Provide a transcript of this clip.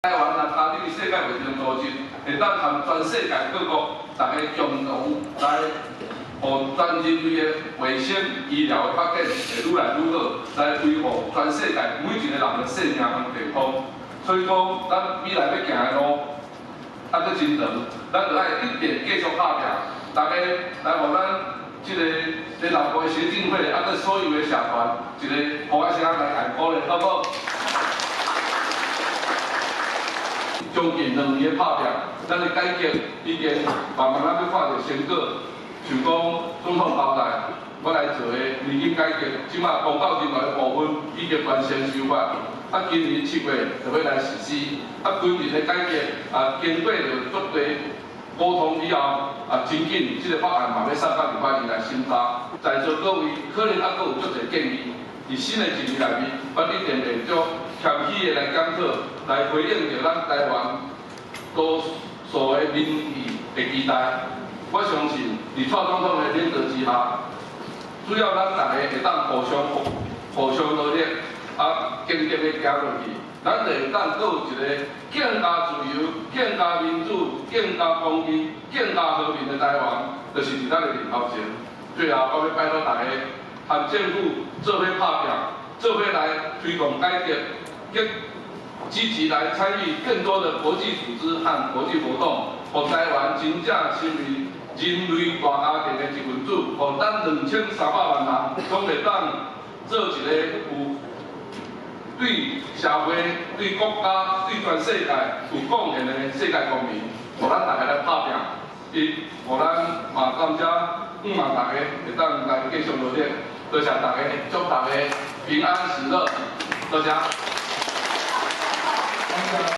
台灣若加入世界衛生組織，會當和全世界各國逐家共同來，予全人類的衛生醫療的發展會愈來愈好，來維護全世界每一個人的性命和健康。所以講，咱未來欲行的路猶閣真長，咱著愛一直繼續拍拼，逐家來予咱這個聯合國的協進會，猶閣所有的社團，一個呼聲來共鼓勵，好無？將近2年的拍拼，咱的改革已經慢慢仔欲看著成果。像講總統交代，我來做的年金改革，這馬公教人員的部分已經完成修法，今年7月就欲來實施。軍人的改革經過著足濟溝通以後，真緊這個法案嘛欲送到立法院來審查。在座各位可能猶閣有足濟建議，佇新的一年內面，我一定會足謙虛的來檢討，來回應著咱台灣多數的民意的期待。我相信，佇蔡總統的領導之下，只要咱逐家會當互相努力，堅定的行落去，咱就會當閣有一個更加自由、更加民主、更加公義、更加和平的台灣，就是佇咱的面頭前。最後，我欲拜託逐家，和政府做伙拍拼，做伙來推動改革，積極來參與更多的國際組織和國際活動，予台灣真正成為人類大家庭的一份子，予咱2300萬人攏會當做一個有對社會、對國家、對全世界有貢獻的世界公民，予咱逐家來拍拼，予咱嘛感謝，向望逐家會當來繼續努力，多謝逐家，祝逐家平安喜樂，多謝。